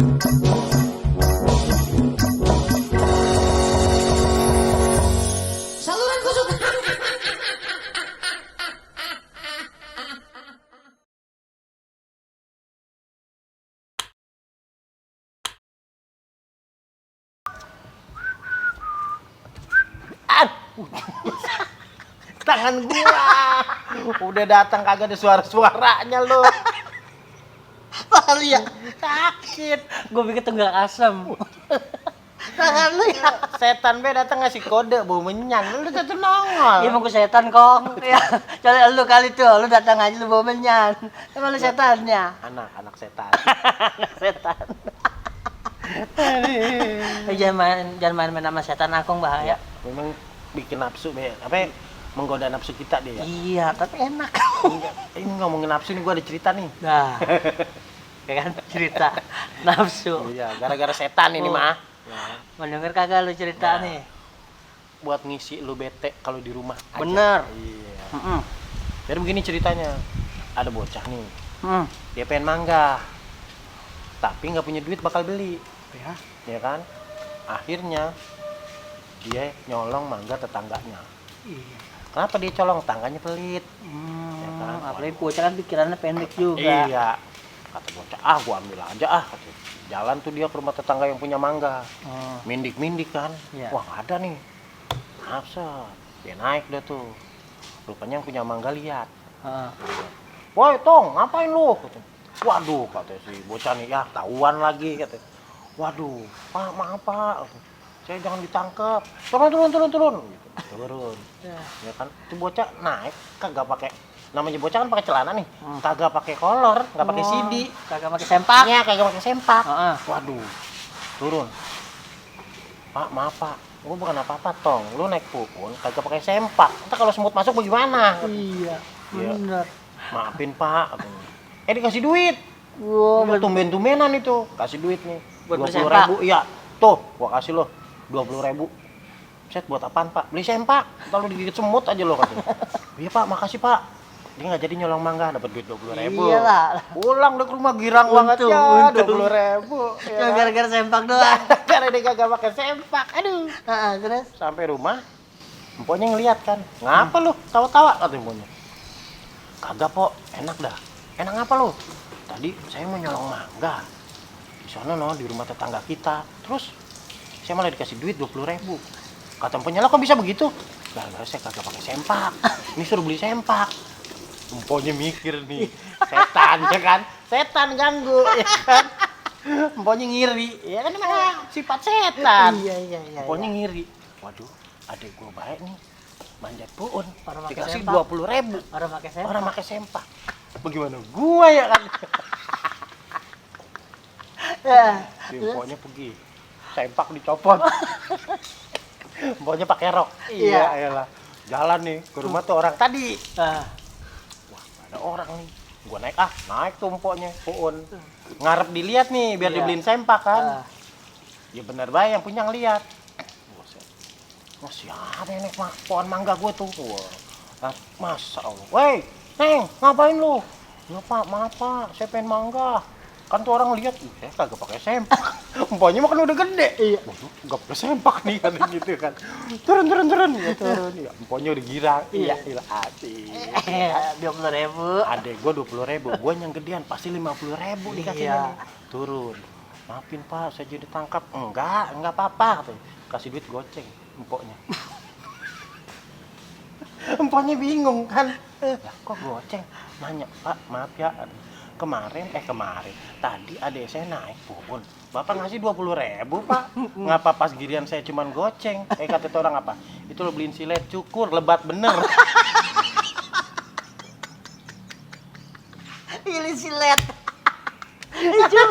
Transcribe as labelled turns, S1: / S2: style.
S1: Saluran kesukaan.
S2: Tangan gua udah datang kagak ada suara-suaranya lo.
S3: Pali ya,
S2: Sakit.
S3: gue pikir tunggak asam.
S2: Tangan lu ya. Setan be datang ngasih kode bau menyan. Lu udah tuh nongol.
S3: Iya, emang gue setan kong. Ya, coba lu kali tuh, lu datang aja lu bawa menyan. Emang lu setannya?
S2: Anak setan.
S3: Setan. Jangan main sama setan akong bahaya.
S2: Memang bikin nafsu be. Apa menggoda nafsu kita dia ya?
S3: Iya, tapi enak.
S2: Enggak. Ini ngomongin nafsu nih gua ada cerita nih.
S3: Nah, ya kan cerita nafsu.
S2: Iya, gara-gara setan ini
S3: Oh.
S2: mah.
S3: Mau denger kagak lu cerita
S2: Nah.
S3: nih?
S2: Buat ngisi lu bete kalau di rumah aja.
S3: Bener.
S2: Iya.
S3: Mm-mm.
S2: Jadi begini ceritanya. Ada bocah nih.
S3: Mm.
S2: Dia pengen mangga. Tapi nggak punya duit bakal beli.
S3: Ya.
S2: Ya kan? Akhirnya dia nyolong mangga tetangganya.
S3: Iya.
S2: Kenapa dia colong? Tangganya pelit. Ya kan?
S3: Apalagi bocah kan pikirannya pendek juga.
S2: Iya. Kata bocah, gua ambil aja katanya. Jalan tuh dia ke rumah tetangga yang punya mangga.
S3: Oh.
S2: Mindik-mindik kan.
S3: Iya.
S2: Wah, nggak ada nih. Masa? Dia naik dah tuh. Rupanya yang punya mangga lihat.
S3: Heeh.
S2: Woi, Tong, ngapain lu? Katanya. Waduh, katanya si bocah nih, ya tahuan lagi katanya. Waduh, Pak, maaf Pak. Saya jangan ditangkap. Turun. Gitu. Turun. Ya kan? Itu bocah naik kagak pakai, namanya bocah kan pakai celana nih. Kagak pakai kolor, nggak pakai CD.
S3: Kagak pakai sempak.
S2: Iya, kagak pakai sempak.
S3: Heeh.
S2: Waduh. Turun. Pak, maaf Pak. Gua bukan apa-apa, Tong. Lu naik pupun kagak pakai sempak. Entar kalau semut masuk bagaimana?
S3: Iya,
S2: Iya.
S3: bener.
S2: Maafin Pak. Katanya. Dikasih duit.
S3: Wow,
S2: Iya, tumben-tumbenan itu. Kasih duit nih.
S3: Buat beli
S2: 20.000. Iya. Tuh, gua kasih lo 20.000. Set buat apaan Pak? Beli sempak. Ntar lu digigit semut aja lo katanya. Iya Pak, makasih Pak. Dia nggak jadi nyolong mangga, dapat duit 20.000.
S3: Iyalah.
S2: Pulang deh ke rumah girang banget ya.
S3: Untung.
S2: 20.000.
S3: Cuma gara-gara sempak doang.
S2: Karena dia kagak pakai sempak. Aduh.
S3: Heeh, terus?
S2: Sampai rumah, empoknya ngeliat kan. Ngapa lu? Tawa-tawa kata empoknya. Kagak Pok, enak dah. Enak apa lu? Tadi saya mau nyolong mangga. Di sana no, di rumah tetangga kita. Terus saya malah dikasih duit 20.000. Kata empoknya, lah kok bisa begitu? Gara-gara saya kagak pakai sempak. Ini suruh beli sempak. Empoknya mikir nih, setan ya kan? Setan ganggu ya kan? Empoknya ngiri, ya kan memang sifat setan.
S3: Iya.
S2: Empoknya ngiri. Waduh, adek gua baik nih. Manjat puun.
S3: Orang pakai
S2: Dikasih
S3: sempak.
S2: 20.000.
S3: Orang pakai sempak.
S2: Orang pakai sempak. Bagaimana gua ya kan?
S3: Ya.
S2: Si empoknya pergi. Sempak dicopot. Empoknya pakai rok.
S3: Iya.
S2: Iyalah. Jalan nih ke rumah tuh orang tadi.
S3: Ah.
S2: Wah, ada orang nih. Gua naik tuh empoknya, puun. Ngarep dilihat nih biar
S3: Iya.
S2: dibeliin sempak kan.
S3: Ah.
S2: Ya bener baik yang punya ngeliat. Wah, siapa yang naik pohon mangga gue tuh? Wah, masa Allah. Woi, Neng, ngapain lu? Ya Pak, maaf Pak, saya pengen mangga. Kan tuh orang lihat, saya kagak pakai sempak. Empoknya mah kan udah gede.
S3: Iya.
S2: Waduh, gak pakai sempak nih kan gitu kan. Turun. Ya turun. Ya, empoknya udah girang. Iya, asik.
S3: 20.000.
S2: Adek gue 20.000, gue yang gedean pasti 50.000 dikasih.
S3: Iya.
S2: Turun. Maafin Pak, saya jadi tangkap. Enggak apa-apa katanya. Kasih duit goceng empoknya. Empoknya bingung kan. Lah kok goceng? Nanya, Pak, maaf ya. Kemarin tadi adik saya naik pun. Bapak ngasih 20.000 Pak. Ngapa pas giliran saya cuman goceng? Kata itu orang apa? Itu lo beliin silet cukur, lebat bener.
S3: Pilih silet. Cukur.